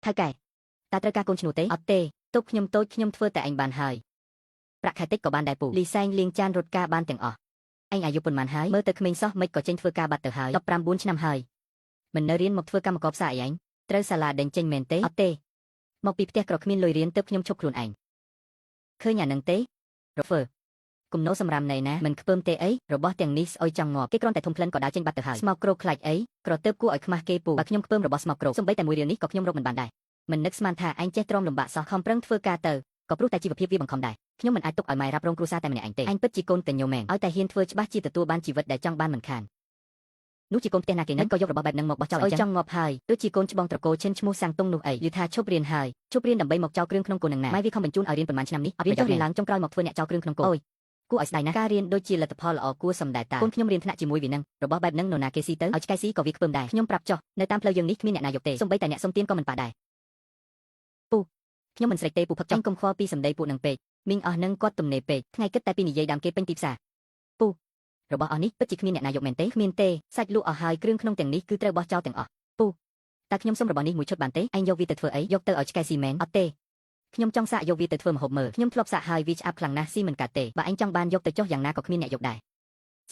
ថៅកែតើត្រូវការកូនឈ្នួលទេអត់ទេទុកខ្ញុំតូចខ្ញុំធ្វើតែឯងបានហើយប្រាក់ខែតិចក៏បានដែរពូលីសែងលាងចានរត់ការបានទាំងអស់ឯងអាយុប៉ុន្មានហើយមើលទៅក្មេងសោះមិនក៏ចេញធ្វើការបាត់ទៅហើយ19ឆ្នាំហើយមិននៅរៀនមកធ្វើកម្មករផ្សារអីឯងត្រូវសាលាដេញចេញមែនទេអត់ទេមកពីផ្ទះក្រគ្មានលុយរៀនទើបខ្ញុំឈប់ខ្លួនឯងឃើញអានឹងទេរហ្វឺគុំណូសម្រាមណៃណាមិនខ្ពើមទេអីរបស់ទាំងនេះស្អុយចង់ងាប់គេគ្រាន់តែធំក្លិនក៏ដើរចេញបាត់ទៅហើយស្មោកគ្រោកខ្លាច់អីក្រទើបគួរឲ្យខ្មាស់គេពូបើខ្ញុំខ្ពើមរបស់ស្មោកគ្រោកសំបីតែមួយរៀលនេះក៏ខ្ញុំរកមិនបានដែរមិននឹកស្មានថាឯងចេះទ្រាំលំបាកសោះខំប្រឹងធ្វើការទៅក៏ព្រោះតែជីវភាពវាបង្ខំដែរខ្ញុំមិនអាចទុកឲ្យម៉ែរ៉ាប់រងគ្រួសារតែម្នាក់ឯងទេឯងពិតជាកូនកញ្ញូមែនឲ្យតែហ៊ានធ្វើច្បាស់ជាទទួលបានជីវិតដែលចង់បានមិនខាននោះជាកូនផ្ទះណាគេនឹងក៏យករបស់បែបហ្នឹងមកបោះចោលអញ្ចឹងចង់ងាប់ហើយដូចជាកូនច្បងត្រកូលឈិនឈ្មោះសាំងតុងនោះអីយឺថាឈប់រៀនហើយឈប់រៀនដើម្បីមកចោលគ្រឿងក្នុងគោនឹងណាម៉ែវាខំបញ្ជូនឲ្យរៀនប៉ុន្មានឆ្នាំនេះអត់រៀនចុះរៀនឡើងចុងក្រោយមកធ្វើអ្នកចោលគ្រឿងក្នុងគោអូយគួរឲ្យស្ដាយណាស់ការរៀនដូចជាលទ្ធផលល្អគួរសមដែរតាកូនខ្ញុំរៀនថ្នាក់ជាមួយវានឹងរបស់បែបហ្នឹងនរណាគេស៊ីទៅឲ្យឆ្កែស៊ីក៏វាខ្ពើមដែរខ្ញុំប្រាប់ចុះនៅតាមផ្លូវយើងនេះគ្មានអ្នកណាយកទេសូម្បីតែអ្នកសុំទានក៏មិនប៉ះដែរពូខ្ញុំមិនស្រេចទេពូផឹកចង់កុំខ្វល់ពីសម្ដីពួកនឹងពេកមីងអស់នឹងគាត់ទំនេរពេកថ្ងៃគិតតែពីនិយាយដើមគេពេញទីផ្សារពូរបស់អស់នេះពិតជាគ្មានអ្នកណាយកមែនទេគ្មានទេសាច់លក់អស់ហើយគ្រឿងក្នុងទាំងនេះគឺត្រូវបោះចោលទាំងអស់ពូតើខ្ញុំសុំរបស់នេះមួយឈុតបានទេឯងយកវាទៅធ្វើអីយកទៅឲ្យឆ្កែស៊ីមែនអត់ទេខ្ញុំចង់សាកយកវាទៅធ្វើម្ហូបមើលខ្ញុំធ្លាប់សាកហើយវាឆ្អាបខ្លាំងណាស់ស៊ីមិនកាត់ទេបើឯងចង់បានយកទៅចុះយ៉ាងណាក៏គ្មានអ្នកយកដែរ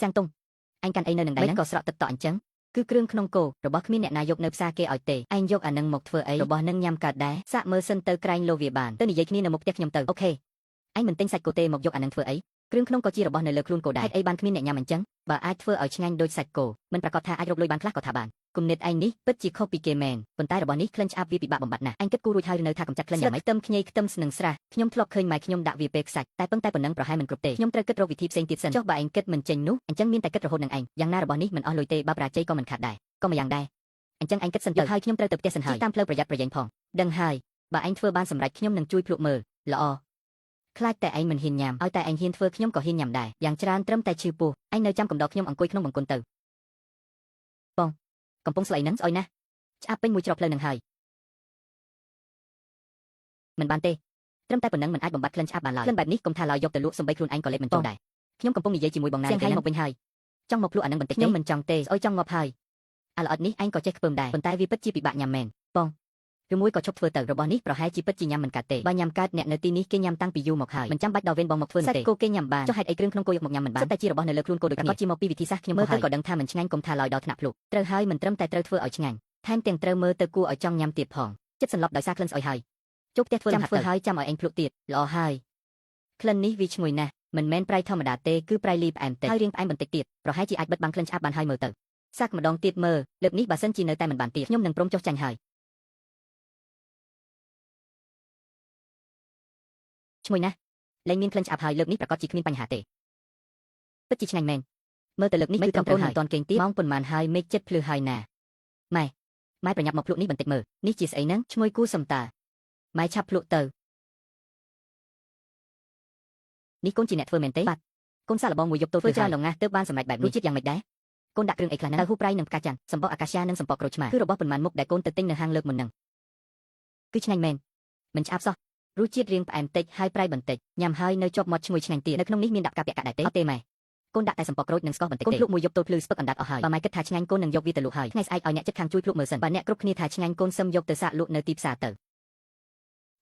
សាំងតុងឯងកាន់អីនៅនឹងដៃហ្នឹងក៏ស្រក់ទឹកតក់អញ្ចឹងគឺគ្រឿងក្នុងគោរបស់គ្មានអ្នកណាយកនៅផ្សារគេឲ្យទេឯងយកអានឹងមកធ្វើអីរបស់នឹងញ៉ាំកើតដែរសាកមើលសិនទៅក្រែងលោវាបានទៅនិយាយគ្នានៅមុខផ្ទះខ្ញុំទៅអូខេឯងមិនទិញសាច់គោទេមកយកអានឹងធ្វើអីគ្រឿងក្នុងក៏ជារបស់នៅលើខ្លួនគោដែរហេតុអីបានគ្មានអ្នកញ៉ាំអញ្ចឹងបើអាចធ្វើឲ្យឆ្ងាញ់ដូចសាច់គោមិនប្រាកដថាអាចរកលុយបានខ្លះក៏ថាបានគំនិតឯងនេះពិតជាខុសពីគេមែនប៉ុន្តែរបស់នេះក្លិនឆ្អាបវាពិបាកបំបត្តិណាស់ឯងគិតគូររួចហើយឬនៅថាកំចាត់ក្លិនយ៉ាងម៉េចខ្ទឹមខ្ញីខ្ទឹមស្នឹងស្រះខ្ញុំធ្លាប់ឃើញម៉ែខ្ញុំដាក់វាពេលខ្សាច់តែពឹងតែប៉ុណ្ណឹងប្រហែលមិនគ្រប់ទេខ្ញុំត្រូវគិតរកវិធីផ្សេងទៀតសិនចុះបើឯងគិតមិនចេញនោះអញ្ចឹងមានតែគិតរហូតនឹងឯងយ៉ាងណារបស់នេះមិនអស់លុយទេបើប្រាជ័យក៏មិនខាត់ដែរក៏ម្យ៉ាងដែរអញ្ចឹងឯងគិតសិនទៅហើយខ្ញុំត្រូវទៅផ្ទះសិនហើយតាមផ្លូវប្រយ័ត្នប្រយែងផងដឹងហើយបើឯងធ្វើបានសម្រេចខ្ញុំនឹងជួយភ្លក់មើលល្អខ្លាចតែឯងមិនហ៊ានញ៉ាំឲ្យតែឯងហ៊ានធ្វើខ្ញុំក៏ហ៊ានញ៉ាំដែរយ៉ាងច្រើនត្រឹមតែឈឺពោះឯងនៅចាំកំដរខ្ញុំអង្គុយក្នុងបង្គន់ទៅបងកំពុងស្លៃនឹងស្អុយណាស់ឆ្អាបពេញមួយច្រកផ្លូវនឹងហើយមិនបានទេត្រឹមតែប៉ុណ្ណឹងមិនអាចបំបត្តិក្លិនឆ្អាបបានឡើយក្លិនបែបនេះកុំថាឡើយយកទៅលក់សំបីខ្លួនឯងក៏លេបមិនចូលដែរខ្ញុំកំពុងនិយាយជាមួយបងណាសៀងហៃមកវិញហើយចង់មកភ្លក់អានឹងបន្តិចខ្ញុំមិនចង់ទេស្អុយចង់ងាប់ហើយអាល្អិតនេះឯងក៏ចេះខ្ពើមដែរប៉ុន្តែវាពិតជាពិបាកញ៉ាំមែនបងឬមួយក៏ឈប់ធ្វើទៅរបស់នេះប្រហែលជាពិតជាញ៉ាំមិនកើតទេបើញ៉ាំកើតអ្នកនៅទីនេះគេញ៉ាំតាំងពីយូរមកហើយមិនចាំបាច់ដល់វេនបងមកធ្វើនោះទេសាច់គោគេញ៉ាំបានចុះហេតុអីគ្រឿងក្នុងគោយកមកញ៉ាំមិនបានសុទ្ធតែជារបស់នៅលើខ្លួនគោដូចគ្នាជាមកពីវិធីសាស្ត្រខ្ញុំមើលទៅក៏ដឹងថាមិនឆ្ងាញ់កុំថាឡើយដល់ថ្នាក់ភ្លុកត្រូវហើយមិនត្រឹមតែត្រូវធ្វើឲ្យឆ្ងាញ់ថែមទាំងត្រូវមើលទៅគួរឲ្យចង់ញ៉ាំទៀតផងចិត្តសន្លប់ដោយសារក្លិនស្អុយហើយចូលផ្ទះធ្វើចាំធ្វើហើយចាំឲ្យឯងភ្លុកទៀតល្អហើយក្លិននេះវាឈ្ងុយណាស់មិនមែនប្រៃធម្មតាទេគឺប្រៃលីផ្អែមតិចហើយរាងផ្អែមបន្តិចទៀតប្រហែលជាអាចបិទបាំងក្លិនឆ្អាបបានហើយមើលទៅសាកម្ដងទៀតមើលលើកនេះបើសិនជានៅតែមិនបានទៀតខ្ញុំនឹងព្រមចុះចាញ់ហើយឈ្ងុយណាស់លែងមានក្លិនឆ្អាបហើយលើកនេះប្រាកដជាគ្មានបញ្ហាទេពិតជាឆ្ងាញ់មែនមើលទៅលើកនេះគឺត្រឹមត្រូវមិនទាន់គេងទៀតម៉ោងប៉ុន្មានហើយមេឃចិត្តភ្លឺហើយណាម៉ែម៉ែប្រញាប់មកភ្លក់នេះបន្តិចមើលនេះជាស្អីហ្នឹងឈ្ងុយគូសំតាម៉ែឆាប់ភ្លក់ទៅនេះកូនជាអ្នកធ្វើមែនទេបាទកូនសាកល្បងមួយយប់ទល់ធ្វើច្រើនលងណាស់ទើបបានសម្រេចបែបនេះរសជាតិយ៉ាងម៉េចដែរកូនដាក់គ្រឿងអីខ្លះហ្នឹងតៅហ៊ូប្រៃនិងផ្កាច័ន្ទសម្បកអាកាស្យានិងសម្បកក្រូចឆ្មាគឺរបស់ប៉ុន្មានមុខដែលកូនទៅទិញនៅហាងលើកមុនហ្នឹងគឺឆ្ងាញ់មែនមិនឆ្អាបសោះរសជាតិរាងផ្អែមតិចហើយប្រៃបន្តិចញ៉ាំហើយនៅជាប់មាត់ឈ្ងុយឆ្ងាញ់ទៀតនៅក្នុងនេះមានដាក់ផ្កាពាក់កាក់ដែរទេអត់ទេម៉ែកូនដាក់តែសម្បកក្រូចនិងស្ករបន្តិចទេកូនភ្លក់មួយយប់ទល់ភ្លឺស្ពឹកអណ្ដាតអស់ហើយបើម៉ែគិតថាឆ្ងាញ់កូននឹងយកវាទៅលក់ហើយថ្ងៃស្អែកឲ្យអ្នកចិត្តខាងជួយភ្លក់មើលសិនបើអ្នកគ្រប់គ្នាថាឆ្ងាញ់កូនសឹមយកទៅសាកលក់នៅទីផ្សារទៅ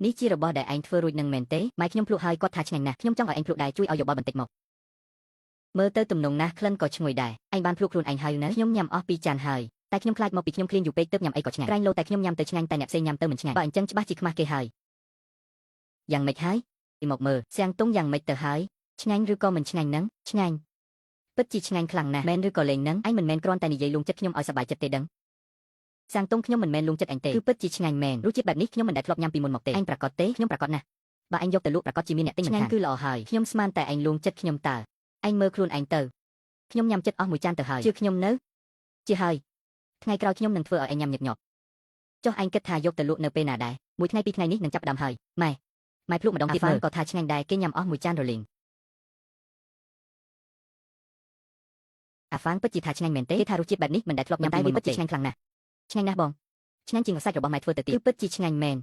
នេះជារបស់ដែលឯងធ្វើរួចនឹងមែនទេម៉ែខ្ញុំភ្លក់ហើយគាត់ថាឆ្ងាញ់ណាស់ខ្ញុំចង់ឲ្យឯងភ្លក់ដែរជួយឲ្យយោបល់បន្តិចមកមើលទៅទំនងណាស់ក្លិនក៏ឈ្ងុយដែរឯងបានភ្លក់ខ្លួនឯងហើយនៅខ្ញុំញ៉ាំអស់ពីរចានហើយតែខ្ញុំខ្លាចមកពីខ្ញុំឃ្លានយូរពេកទើបញ៉ាំអីក៏ឆ្ងាញ់ក្រែងលោតែខ្ញុំញ៉ាំទៅឆ្ងាញ់តែអ្នកផ្សេងញ៉ាំទៅមិនឆ្ងាញ់បើអញ្ចឹងច្បាស់ជាខ្មាស់គេហើយយ៉ាងម៉េចហើយមកមើលសៀងតុងយ៉ាងម៉េចទៅហើយឆ្ងាញ់ឬក៏មិនឆ្ងាញ់ហ្នឹងឆ្ងាញ់ពិតជាឆ្ងាញ់ខ្លាំងណាស់មែនឬក៏លេងហ្នឹងឯងមិនមែនគ្រាន់តែនិយាយលួងចិត្តខ្ញុំឲ្យសប្បាយចិត្តទេដឹងសៀងតុងខ្ញុំមិនមែនលួងចិត្តឯងទេគឺពិតជាឆ្ងាញ់មែនរសជាតិបែបនេះខ្ញុំមិនដែលធ្លាប់ញ៉ាំពីមុនមកទេឯងប្រាកដទេខ្ញុំប្រាកដណាស់បើឯងយកទៅលក់ប្រាកដជាមានអ្នកទិញមិនខានឆ្ងាញ់គឺល្អហើយខ្ញុំស្មានតែឯងលួងចិត្តខ្ញុំតើឯងមើលខ្លួនឯងទៅខ្ញុំញ៉ាំចិត្តអស់មួយចានទៅហើយជឿខ្ញុំនៅជាហើយថ្ងៃក្រោយខ្ញុំនឹងធ្វើឲ្យឯងញ៉ាំញឹកញាប់ចុះឯងគិតថាយកទៅលក់នៅពេលណាដែរមួយថ្ងៃពីរថ្ងៃនេះនឹងចាប់ផ្ដើមហើយម៉ែម៉ែភ្លក់ម្ដងទៀតមើលក៏ថាឆ្ងាញ់ដែរគេញ៉ាំអស់មួយចានរលីងអាហ្វាងពិតជាថាឆ្ងាញ់មែនទេគេថារសជាតិបែបនេះមិនដែលធ្លាប់ញ៉ាំតែវាពិតជាឆ្ងាញ់ខ្លាំងណាស់ឆ្ងាញ់ណាស់បងឆ្ងាញ់ជាងសាច់របស់ម៉ែធ្វើទៅទៀតគឺពិតជាឆ្ងាញ់មែន